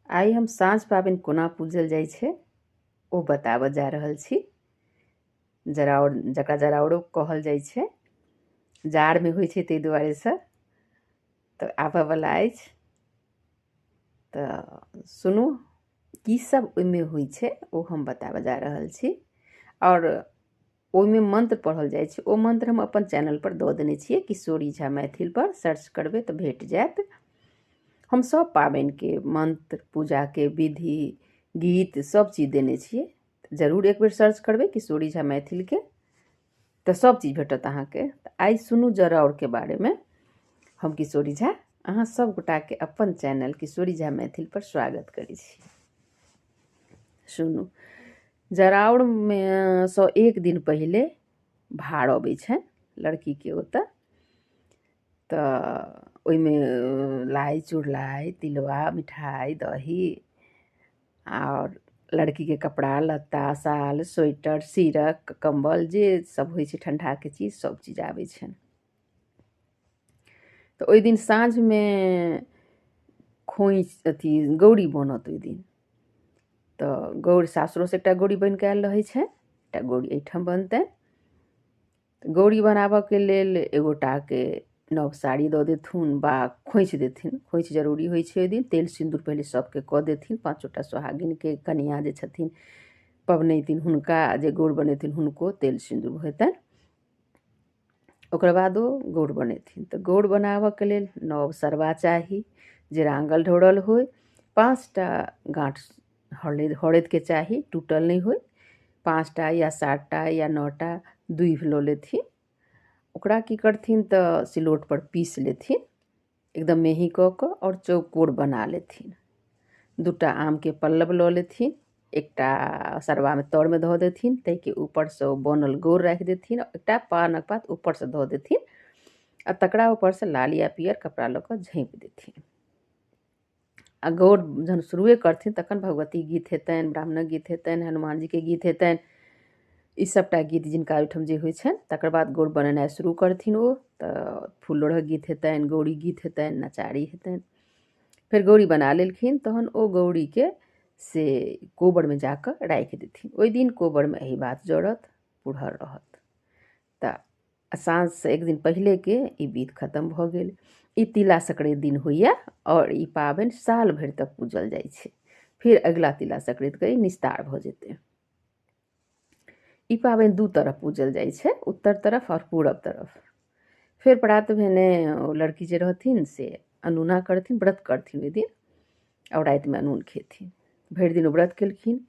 आइ हम साँझ पाबनि कोना पूजल जाइ छै ओ बताबऽ जा रहल छी। जराउर जकरा जराउरो कहल जाइ छै, जाड़मे होइ छै ताहि दुआरेसँ तऽ आबऽवला अछि। तऽ सुनू की सब ओहिमे होइ छै ओ हम बताबऽ जा रहल छी। आओर ओहिमे मन्त्र पढ़ल जाइ छै, ओ मन्त्र हम अपन चैनलपर दऽ देने छियै, किशोरी झा मैथिलपर सर्च करबै तऽ भेट जायत। हम सब पाबनिके मन्त्र, पूजाके विधि, गीत सब चीज देने छियै। जरूर एक बेर सर्च करबै किशोरी झा मैथिलके तऽ सब चीज भेटत अहाँके। तऽ आइ सुनू जराउरके बारेमे। हम किशोरी झा अहाँ सब गोटाके अपन चैनल किशोरी झा मैथिल पर स्वागत करै छी। सुनू, जराउरमे सँ एक दिन पहिले भार अबै छनि लड़कीके ओतऽ। तऽ ओहिमे लाइ चुड़लाइ तिलबा मिठाइ दही आओर लड़कीके कपड़ा लत्ता साल स्वेटर सिरक कम्बल जे सब होइ छै ठण्डाके चीज सब चीज आबै छनि। तऽ ओहि दिन साँझमे खोँइछ अथी गौरी बनत ओहि दिन। तऽ गौरी सासुरोसँ एकटा गौरी बनिकऽ आयल रहै छै, एकटा गौरी एहिठाम बनतनि। तऽ गौरी बनाबऽके लेल एगोटाके नव साड़ी दऽ देथुन बा खोँइछ देथिन। खोँइछ जरूरी होइ छै ओहि दिन। तेल सिन्दूर पहिले सबके कऽ देथिन, पाँचोटा सोहागिनके, कनिआ जे छथिन पबनैतिन हुनका, जे गौर बनेथिन हुनको तेल सिन्दूर हेतनि। ओकर बाद ओ गौर बनेथिन। तऽ गौर बनाबऽके लेल नव सरबा चाही जे राङ्गल ढोरल होइ, 5टा गाँठ हरैदके चाही, टूटल नहि होइ। 5टा या 7टा या 9टा दूभि लऽ लेथिन। ओकरा की करथिन तऽ सिलौटपर पीस लेथिन एकदम मेही कऽ कऽ आओर चौकोर बना लेथिन। 2टा आमके पल्लव लऽ लेथिन, एकटा सरबामे तरमे धऽ देथिन, ताहिके ऊपरसँ ओ बनल गौर राखि देथिन, एकटा पानक पात ऊपरसँ धऽ देथिन आ तकरा ऊपरसँ लाल या पियर कपड़ा लऽ कऽ झाँपि देथिन। आ गौर जहन शुरुए करथिन तखन भगवती गीत हेतनि, ब्राह्मणक गीत हेतनि, हनुमानजीके गीत हेतनि, ई सबटा गीत जिनका ओहिठाम जे होइ छनि। तकर बाद गौर बनेनाइ शुरू करथिन ओ, तऽ फूल लोढ़क गीत हेतनि, गौरी गीत हेतनि, नचारी हेतनि। फेर गौरी बना लेलखिन तहन ओ गौरीके से कोबरमे जाकऽ राखि देथिन। ओहि दिन कोबरमे एहि बात जड़त, पुरहर रहत। तऽ साँझसँ एक दिन पहिलेके ई विध खतम भऽ गेल। ई तिला संक्रान्ति दिन होइए आओर ई पाबनि साल भरि तक पूजल जाइ छै। फेर अगिला तिला संक्रान्तिके ई निस्तार भऽ जेतै। ई पाबनि दू तरफ पूजल जाइ छै, उत्तर तरफ आओर पूरब तरफ। फेर प्रात भेने ओ लड़की जे रहथिन से अनूना करथिन, व्रत करथिन ओहि दिन आओर रातिमे अनून खेथिन। भरि दिन ओ व्रत केलखिन।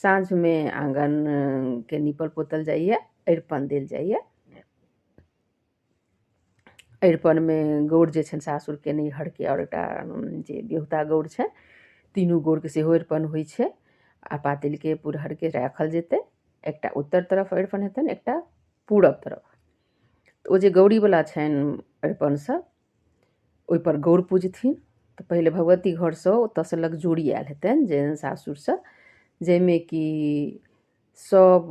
साँझमे आँगनके नीपल पोतल जाइए, अरिपन देल जाइए। अरिपनमे गौर जे छनि सासुरके, नैहरके आओर एकटा जे बिहुता गौर छनि, तीनू गौरके सेहो अरिपन होइ छै। आ पातिलके पुरहरके राखल जेतै। एकटा उत्तर तरफ अरिपन हेतनि, एकटा पूरब तरफ। तऽ ओ जे गौरीवला छनि अरिपनसँ ओहिपर गौर पूजथिन। तऽ पहिले भगवती घरसँ ओतऽसँ लगजोरी आयल हेतनि जे सासुरसँ, जाहिमे कि सब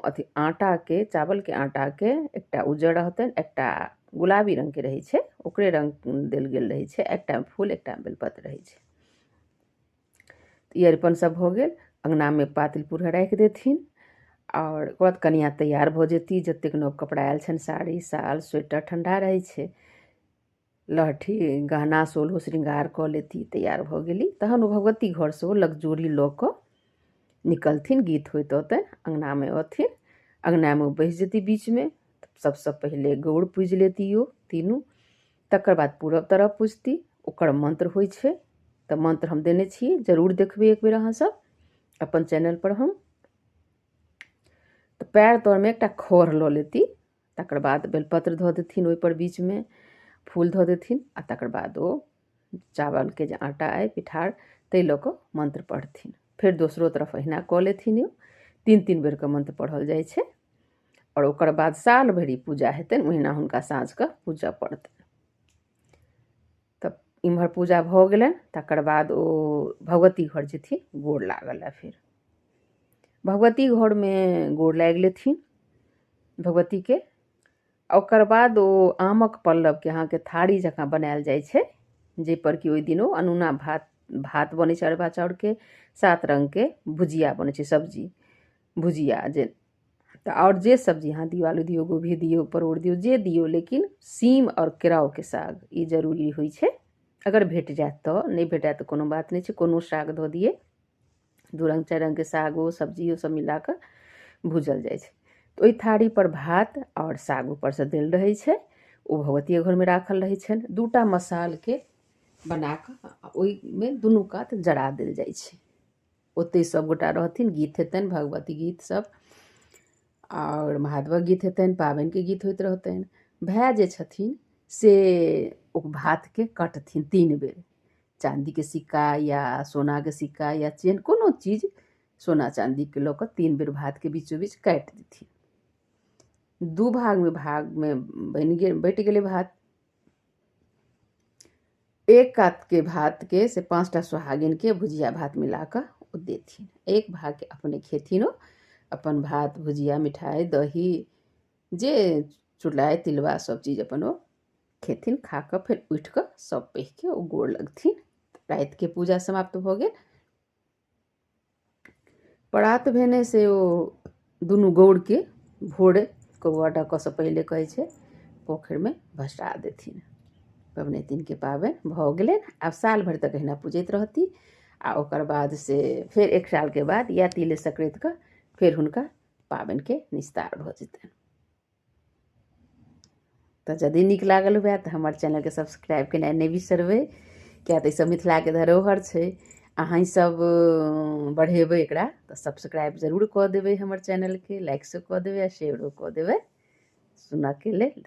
अथी आटाके, चावलके आटाके एकटा उज्जर रहतनि, एकटा गुलाबी रङ्गके रहै छै, ओकरे रङ्ग देल गेल रहै छै, एकटामे फूल एकटामे बेलपत्र रहै छै। तऽ ई अरिपन सब भऽ गेल। अङ्गनामे पातिल पुरहर राखि देथिन आओर ओकर बाद कनिआ तैयार भऽ जेती। जतेक नव कपड़ा आयल छनि, साड़ी साल स्वेटर, ठण्डा रहै छै, लहठी गहना सोलहो श्रृंगार कऽ लेती, तैयार भऽ गेली। तहन ओ भगवती घरसँ ओ लगजोरी लऽ कऽ निकलथिन, गीत होइत औतनि, अङ्गनामे अथिन, अङ्गनामे ओ बैस जेती बीचमे। सबसँ पहिले गौर पूजि लेती ओ तीनू, तकर बाद पूरब तरफ पूजती। ओकर मन्त्र होइ छै, तऽ मन्त्र हम देने छी, जरूर देखबै एक बेर अहाँ सब अपन चैनलपर हम। तऽ पैर तरमे एकटा खर लऽ लेती, तकर बाद बेलपत्र धऽ देथिन ओहिपर, बीचमे फूल धऽ देथिन आ तकर बाद ओ चावलके जे आटा अइ पिठार ताहि लऽ कऽ मन्त्र पढ़थिन। फेर दोसरो तरफ अहिना कऽ लेथिन। यौ 3-3 बेरके मन्त्र पढ़ल जाइ छै। आओर ओकर बाद साल भरि पूजा हेतनि, ओहिना हुनका साँझके पूजऽ पड़तनि। तऽ इम्हर पूजा भऽ गेलनि, तकर बाद ओ भगवती घर जेथिन गोर लागऽ लए। फेर भगवती घरमे गोर लागि लेथिन भगवतीके। ओकर बाद ओ आमक पल्लवके अहाँके थारी जकाँ बनायल जाइ छै, जाहिपर कि ओहि दिन ओ अनूना भात भात बनै छै अरबा चाउरके, 7 रङ्गके भुजिया बनै छै, सब्जी भुजिया जे तऽ आओर जे सब्जी अहाँ दियौ, आलू दियौ, गोभी दियौ, परोड़ दियौ, जे दियौ, लेकिन सीम आओर केराउके साग ई जरूरी होइ छै। अगर भेट जायत तऽ, नहि भेटत तऽ कोनो बात नहि छै, कोनो साग धऽ दियै, 2 रङ्ग 4 रङ्गके सागो सब्जियो सब मिलाकऽ भूजल जाइ छै। तऽ ओहि थारीपर भात आओर साग ऊपरसँ देल रहै छै, ओ भगवतीये घरमे राखल रहै छनि। 2टा मसालके बनाकऽ ओहिमे दुनू कात जरा देल जाइ छै। ओतहि सबगोटा रहथिन, गीत हेतनि, भगवती गीत सब आओर महादेवक गीत हेतनि, पाबनिके गीत होइत रहतनि। भाय जे छथिन से ओ भातके कटथिन 3 बेर, चाँदीके सिक्का या सोनाके सिक्का या चेन, कोनो चीज सोना चाँदीके लऽ कऽ 3 बेर भातके बीचो बीच काटि देथिन। 2 भागमे बनि गेल, बँटि गेलै भात। एक कातके भातके से 5टा सोहागिनके भुजिया भात मिलाकऽ ओ देथिन, एक भागके अपने खेथिन, ओ अपन भात भुजिया मिठाइ दही जे चुड़लाइ तिलबा सब चीज अपन ओ खेथिन। खा कऽ फेर उठि कऽ सब पहिके ओ गोर लगथिन। रातिके पूजा समाप्त भऽ गेल। परात भेने से ओ दुनू गौरके भोरे कौआ डकऽसँ पहिले कहै छै पोखरिमे भसा देथिन। पबनैतिनके पाबनि भऽ गेलनि। आब साल भरि तक एहिना पूजैत रहती आ ओकर बाद से फेर 1 सालके बाद या तिले संक्रान्तिके फेर हुनका पाबनिके निस्तार भऽ जेतनि। तऽ यदि नीक लागल हुए तऽ हमर चैनलके सब्सक्राइब केनाइ नहि बिसरबै, किया तऽ ईसब मिथिलाके धरोहर छै। अहाँ सब बढ़ेबै एकरा तऽ सब्सक्राइब जरूर कऽ देबै हमर चैनलके, लाइक सेहो कऽ देबै आ शेयरो कऽ देबै। सुनऽके लेल।